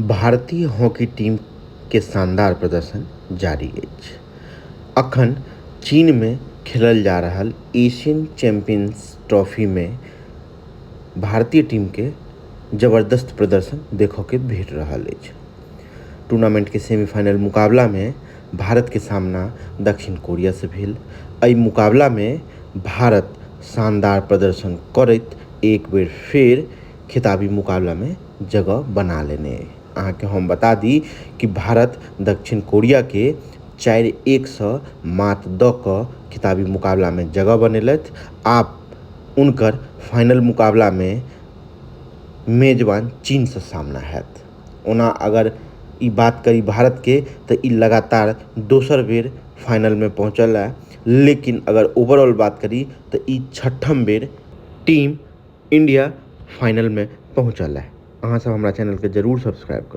भारतीय hockey team के शानदार प्रदर्शन जारी अछि। अखन चीन में खेलल जा रहल एशियन चैंपियंस ट्रॉफी में भारतीय टीम के जबरदस्त प्रदर्शन देखो के भेट रहल अछि। टूर्नामेंट के सेमीफाइनल मुकाबला में भारत के सामना दक्षिण कोरिया से भेल। एहि मुकाबला में भारत शानदार प्रदर्शन करैत एक बेर फेर खिताबी मुकाबला में जगह बना लेने अय। अहाँ के हम बता दी कि भारत दक्षिण कोरिया के 4-1 से मात द क खिताबी मुकाबला में जगह बनेलथि। आब उनकर फाइनल मुकाबला में मेजबान चीन से सामना हैत। ओना अगर इ बात करी भारत के त इ लगातार दोसर बेर फाइनल में पहुंचल है, लेकिन अगर ओवरऑल बात करी त इ छठम बेर टीम इंडिया फाइनल में पहुंचल है। अहाँ सब हमरा चैनल के जरूर सब्सक्राइब करू।